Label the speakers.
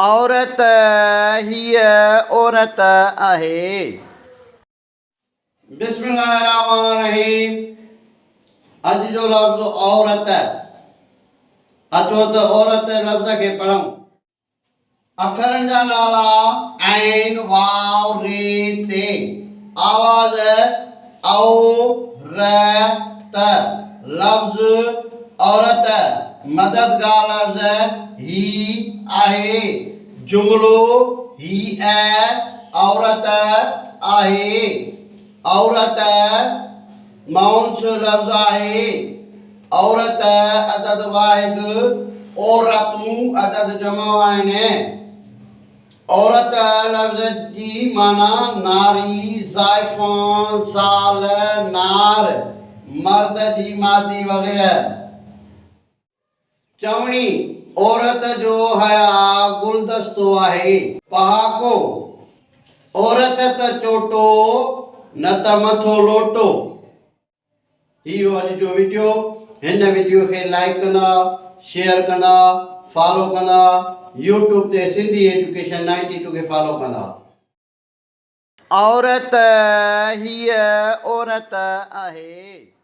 Speaker 1: عورت، هيء عورت آهي.
Speaker 2: بسم الله الرحمٰن الرحيم اڄ جو لفظ عورت اچو ته عورت لفظ کي پڙهون. اکرن جا نالا عين، واو، ري، تي. آواز او، ر، ت. لفظ عورت مددگار لفظ هي آهي. جملو هيء عورت آهي. عورت مؤنث لفظ آهي. عورت عدد واحد، عورتون عدد جمع آهن. عورت لفظ جي معنيٰ ناري، زائفان، زال، نار، مرد جي مادي وغيره. چوڻي، عورت جو حياء گلدستو آهي. پهاڪو، عورت ته چوٽو، نه ته مٿو لوٽو. هي هو اڄ جو وڊيو هن وڊيو کي لائيڪ ڪندا شيئر ڪندا فالو ڪندا يوٽيوب تي سنڌي ايجوڪيشن 92 کي فالو ڪندا.
Speaker 1: عورت، هيء عورت آهي.